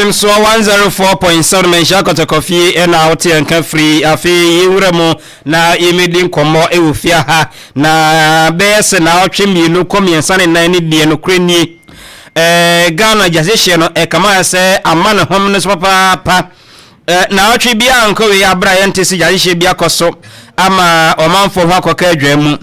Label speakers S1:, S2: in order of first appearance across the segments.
S1: Nsoɔ 104.7 Manhyia Kɔtɔkɔ fie ɛna wote yɛn nka firi. Afei yɛnwura mu na yɛmmɛdi nkɔmmɔ ɛwɔ fie ha na bɛyɛ sɛ naawɔtwe 2 kɔ 3 ne 4 ne deɛ nokorɛ nie. Ghana gyasehyeɛ no ɛkama ayɛ sɛ ama ne hom no so papaapa. Naawɔtwe biara nkɔ wei abere a yɛnte sɛ gyasehyeɛ bi akɔ so ama ɔmanfoɔ ho akɔka adwa mu.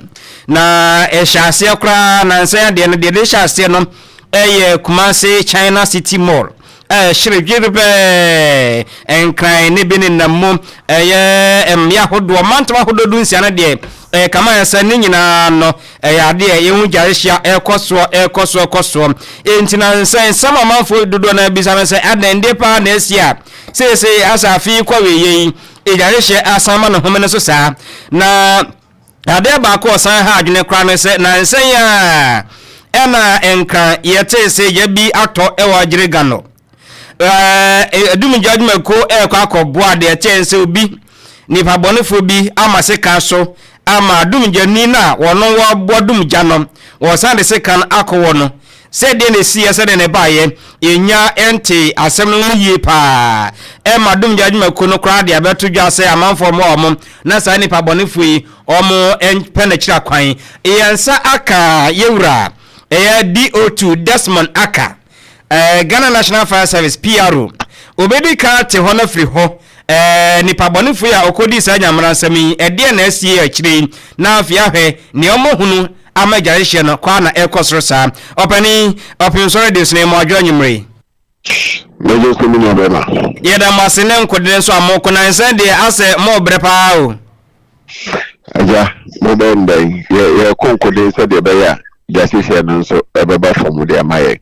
S1: Na ɛhyɛ aseɛ koraa nansa adeɛ no deɛ de hyɛ aseɛ no ɛyɛ Kumasi China City Mall. Ɛhyere dwerɛbɛɛ Nkran ne bi nenam mu. Ɛyɛ mmea ahodoɔ, mantam ahodoɔ 16 no deɛ ɛkama yɛ sɛ ne nyinaa no ɛyɛ adeɛ yɛhu gyarehyia ɛkɔ soɔ ɛkɔ soɔ ɛkɔ soɔ. Enti na nsɛm amanfoɔ dodoɔ no abisa no sɛ adɛn deɛ paa na asi a seesei asɛ afe yi kɔ wieɛ yi gyarehyɛ asan ma ne home no so saa. Na adeɛ baako ɔsan ha adwene koraa no sɛ nansa yi a ɛna Nkran yɛtee sɛ gya bi atɔ ɛwɔ Agyerega no. Adumgya adwumakuo ɛrekɔ akɔboa deɛ ɛkyɛn sɛ obi nipa bɔnefoɔ bi ama sika so ama dumgyani no a wɔno wɔaboa dumgya no wɔsan de sika no akɔwɔ no. Sɛdeɛ na ɛsiiɛ sɛdeɛ na ɛbaeɛ yɛnya ɛnte asɛm no ho yie paa. Ɛma dumgya adwumakuo no koraa de abɛto dwa sɛ amanfoɔ mmoa wɔn na saa nipa bɔnefoɔ yi wɔn mpɛ n'akyiri akwan. Yɛn nsa aka yɛwura ɛyɛ DO2 Desmond Aka, Ghana National Fire Service PRO. Obedi kan te hɔ no afiri hɔ. Nipa bɔnefoɔ yi a ɔkɔdii saa nyamera nsɛm yi ɛdeɛ na asie akyire yi na afei ahwɛ nea ɔmɔ hunu ama agyarehyɛ no kɔ na ɛkɔ soro saa. Ɔpani ɔpem sɔre de sene mo adwo anwummere.
S2: Mɛgye sɛ me nua bɛrima.
S1: Yɛda mo ase ne nkodene nso a moko na nsɛn deɛ asɛ mo brɛ paa o.
S2: Agya, mo bɛn ndɛn yɛkɔ nkoden sɛdeɛ ɛbɛyɛ a gyasehyeɛ no nso ɛbɛba fam de ama yɛn.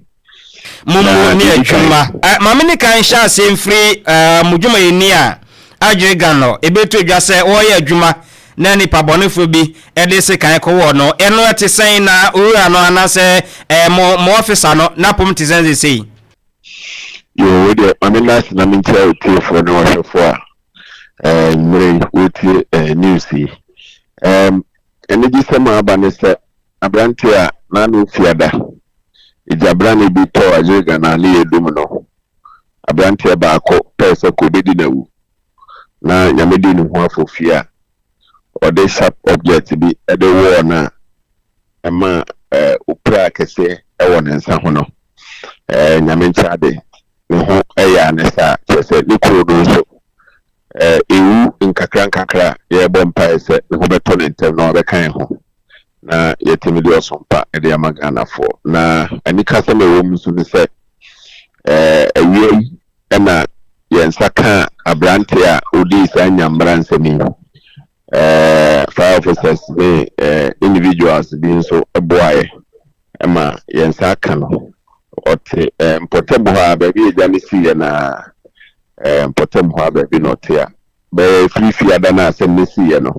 S1: Mo mu ne adwuma. Maame ne kan hyɛ ase mfiri mo dwumayɛni a Agyerega no ebetu dwa sɛ wɔyɛ adwuma na nipa bɔnefoɔ bi ɛde sekan kɔwɔ no. Ɛno ɛte sɛn na owura no anaasɛ mo mo officer no n'apom te sɛn sesei?
S2: Yo, wo deɛ maame nase na menkyerɛ otiefoɔ ne ɔhwɛfoɔ a mmerɛ yi wotie news yi. Anigyesɛm a aba ne sɛ aberante a n'ano fiada egyabrane bi tɔɔ Agyerega na ne yɛdum no, aberanteɛ baako pɛɛ sɛ kò obɛdi n'awu na Nyame di ne ho afɔ a ɔde sharp object bi ɛde wɔɔ no a ɛma opira kɛseɛ ɛwɔ ne nsa ho no. Nyame nkyɛn ade ne ho ɛyɛ ane saa kyerɛ sɛ ne kuro no nso ewu nkakra nkakra. Yɛrebɔ mpaeɛ sɛ ne ho bɛtɔ ne ntɛm na ɔbɛka yɛn ho na yɛtumi de ɔsompa de ama Ghanafoɔ. Na anikasɛm a ɛwɔ mu nso ne sɛ awia yi ɛna yɛn nsa kaa aberante a odii saa nyambra nsɛm yi. Fire officers ne individuals bi nso boaeɛ ɛma yɛn nsa aka no. Ɔte mpɔtam hɔ a baabi agya no siiɛ na mpɔtam hɔ a baabi na ɔte a bɛyɛ firi ada no asɛm no siiɛ no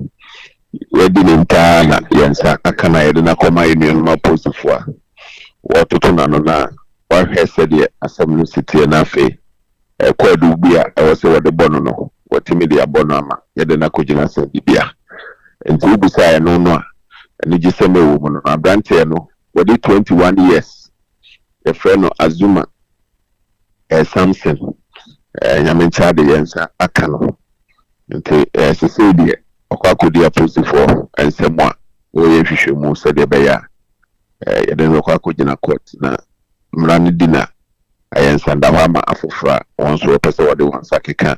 S2: yɛdi ne ntaa na yɛn nsa aka na yɛde no akɔma yɛn nuanom apolisifoɔ a wɔtoto n'ano na wahwɛ sɛdeɛ asɛm no si teɛ. Na afei ɛkɔɔdo bi a ɛwɔ sɛ wɔde bɔ no no wɔtumi de abɔ no ama yɛde no akɔgyina sɛ bibia. Nti wobusa ɛno no a anigyesɛm a ɛwɔ mu no, aberanteɛ no wɔde 21 years, yɛfrɛ no Azuma Samson. Nyame nkyɛn de yɛn nsa aka no. Nti sesei deɛ ɔkɔ akɔdi apolisifoɔ nsɛm a wɔyɛ nhwehwɛmu sɛdeɛ ɛbɛyɛ a yɛde no bɛkɔ akɔgyina court na mmara no di na ayɛ nsanda hɔ ama afoforɔ a wɔn nso wɔpɛ sɛ wɔde wɔn nsa keka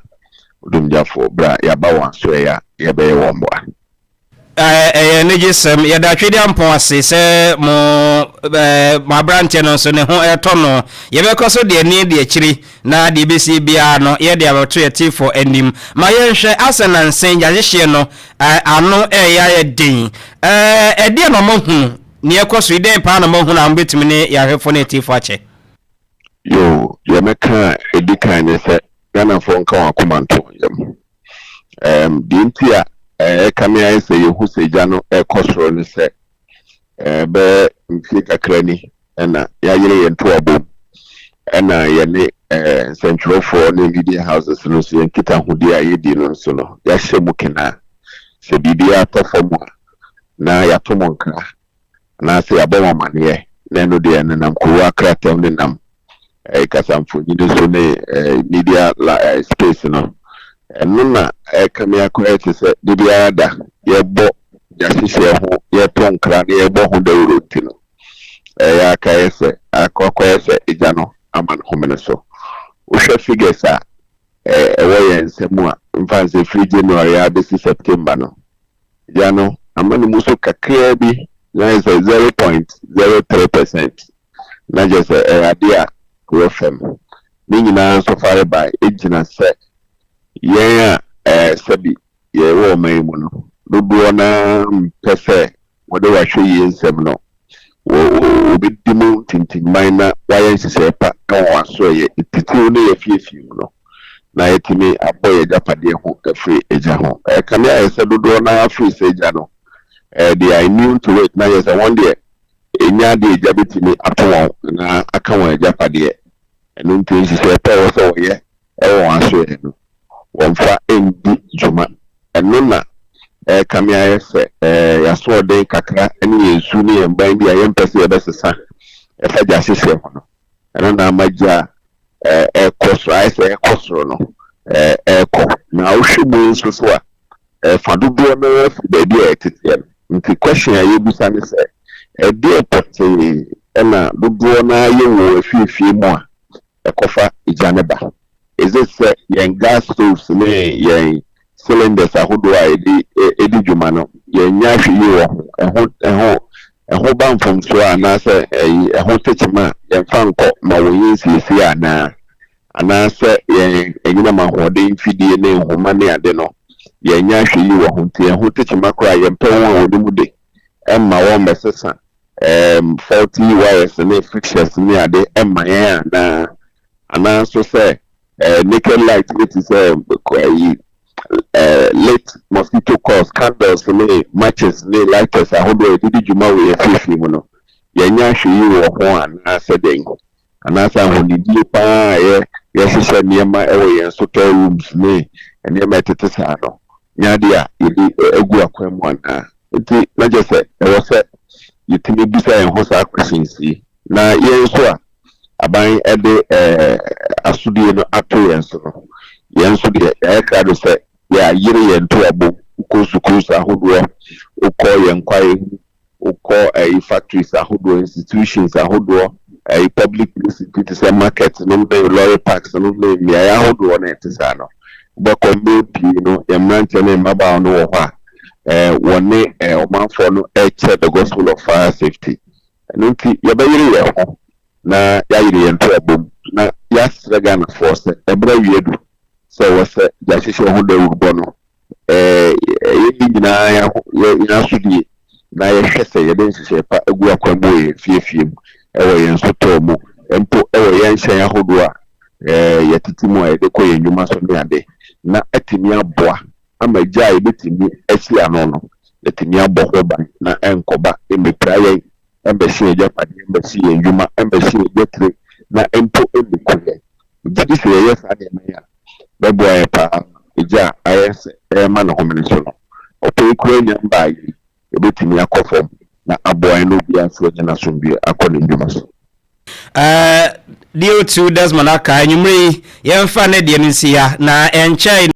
S2: odumgyafoɔ berɛ a yɛaba wɔn so ɛyɛ a yɛbɛyɛ wɔn mmoa.
S1: Ɛyɛ anigye sɛm. Yɛda Twɛdi Ampɔn ase sɛ mo mo aberanteɛ no nso ne ho ɛtɔ no. Yɛbɛkɔ so deɛ ne deɛ akyiri na deɛ ɛbɛsi biara no yɛde abɛto yɛ tiefo anim. Ma yɛnhwɛ asɛ nansen gyahyehyɛ no ano ɛyɛ ayɛ den. Ɛdeɛ na ɔmahunu neɛ ɛkɔ so yi dɛn paa na ɔmahunu a mobɛtumi ne yɛahwɛfoɔ ne atiefo akyɛ?
S2: Yo, deɛ mɛka a ɛdi kan ne sɛ Ghanafoɔ nka wɔn akoma nto wɔn yam. Deɛ nti a ɛka me ayɛ sɛ yɛhu sɛ gya no ɛkɔ soro ne sɛ bɛyɛ mfie kakra ni ɛna yɛayere yɛn to abom ɛna yɛne nsɛntwerɛfoɔ ne media houses no nso yɛn nkitahodie a yɛdi no nso no yɛahyɛ mu kenaa sɛ biribiara tɔ fam a na yɛato mo nkra anaasɛ yɛabɔ mo amanneɛ na ɛno deɛ nenam kowa kratam nenam. Kasamfonin so ne media space no, ɛno na ɛka me akɔyɛ te sɛ de biara da yɛbɔ yɛahyehyɛ ho, yɛto nkra na yɛbɔ ho dawuro. Nti no ɛyɛ akayɛ sɛ akɔkɔyɛ sɛ egya no ama no homene so. Wohwɛ figures a ɛwɔ yɛn nsam a, mfa nsɛ firi January abɛsi September no, egya no ama ne mu so kakraa bi na yɛ sɛ 0.03%, na kyerɛ sɛ ɛyɛ adeɛ a ɛwɔ fam. Ne nyinaa nso farebae gyina sɛ yɛn a sɛbi yɛwɔ ɔman yi mu no, dodoɔ naa mpɛ sɛ wɔde wahwɛ yie nsɛm no wɔbɛdi mu tintimman na wayɛ nhyehyɛe pa wɔ wɔn asoɛyɛ titiriw ne yɛ fiefie mu no, na yɛtumi abɔ yɛ agyapadeɛ ho afiri agya ho. Ɛkame ayɛ sɛ dodoɔ naa afiri sɛ agya no they are immune to it, na yɛ sɛ wɔn deɛ ɛnya adeɛ agya bɛtumi ato wɔn na aka wɔn agyapadeɛ. Ɛno nti nhyehyɛe pa ɛwɔ sɛ wɔyɛ ɛwɔ wɔn asoɛyɛ no, wɔmfa ndi dwuma. Ɛno na ɛkame ayɛ sɛ yɛasoɔden kakra ne yɛn su ne yɛn ban bi a yɛmpɛ sɛ yɛbɛsesa ɛfa gya hyehyɛ ho no, ɛno na ama gya ɛkɔ soro, ayɛ sɛ ɛkɔ soro no ɛkɔ. Na wohwɛ mu nso so a, ɛfa dodoɔ no afiri baabi a yɛteteɛ no. Nti question a yɛbusa ne sɛ, ɛdeɛ pɔtee ɛna dodoɔ no ayɛ wɔ afiefie mu a ɛkɔfa gya ne ba? Is it sɛ yɛn gas stoves ne yɛn cylinders ahodoɔ a yɛde ɛdi dwuma no, yɛnya ahwɛ yie wɔ ho, ɛho ba mfomsoɔ anaasɛ ɛyi ɛho tɛkyima a yɛmfa nkɔ ma wɔnyɛ nsiesie, anaasɛ yɛn anyinam ahoɔden mfidie ne nhoma ne ade no, yɛnya ahwɛ yie wɔ ho, nti ɛho tɛkyima koraa yɛmpɛ wɔn a wɔde mu de ɛmma wɔn mmɛsesa faulty wires ne fixtures ne ade ɛmma yɛn, anaa nso sɛ naked light ne ti sɛ ɛyi lit mosquito coils, candles ne matches ne lighters ahodoɔ a yɛde di dwuma wɔ yɛn fiefie mu no, yɛnyɛ ahwɛ yie wɔ ho, anaasɛ dɛn, anaasɛ ahonidie paa a yɛhyehyɛ nneɛma ɛwɔ yɛn store rooms ne nneɛma ɛtete saa no nyɛ adeɛ a yɛde agu akwan mu anaa? Nti na kyerɛ sɛ ɛwɔ sɛ yɛtumi bisa yɛn ho saa questions yi. Na yɛn nso a aban ɛde asodie no ato yɛn so no, yɛn nso deɛ yɛayɛ krado sɛ yɛayere yɛn to abom. Wokɔ schools ahodoɔ, wokɔ yɛn kwaeɛ mu, wokɔ ɛyi factories ahodoɔ, institutions ahodoɔ, ɛyi public places bi te sɛ market nom ne lorry parks nom ne mmeaeɛ ahodoɔ na ɛte saa no, wobɛkɔ mbɛ pii no, yɛn mmeranteɛ ne mmabaawa no wɔ hɔ a wɔne ɔmanfoɔ no ɛkyɛ the gospel of fire safety. Ɛno nti yɛbɛyere yɛn ho na yɛayere yɛn to abom na yɛasrɛ Ghanafoɔ sɛ ɛberɛ awie du sɛ ɛwɔ sɛ yɛahyehyɛ ho dawurubɔ no, ɛyɛ ne nyinaa yɛn asodie na yɛhwɛ sɛ yɛde nhyehyɛ pa agu akwan mu wɔ yɛn fiefie mu, ɛwɔ yɛn sotɔɔ mu, mpo ɛwɔ yɛn nhyɛn ahodoɔ a yɛtete mu a yɛde kɔ yɛn nnwuma so ne ade, na atumi aboa ama gya a yɛbɛtumi asi ano no, yɛtumi abɔ ho ban na ɛnkɔba mmepira yɛn, ɛmbɛsi yɛn agyapadeɛ, ɛmbɛsi yɛn nnwuma, ɛmbɛsi yɛn dwetire, na mpo ɛmmɛku yɛn. Gye di sɛ yɛyɛ saa nneɛma yi a, bɛboa yɛ paa. Egya a ayɛ sɛ ɛrema ne homene so no, ɔpɛ yi kura nya mbaa yi, yɛbɛtumi akɔ fam na aboa yɛn na obiara nso anya n'asomdwe akɔ ne nnwuma so.
S1: DO2 Desmond Aka, anwummere yi yɛmfa ne deɛ no nsi ha na ɛnkyɛe.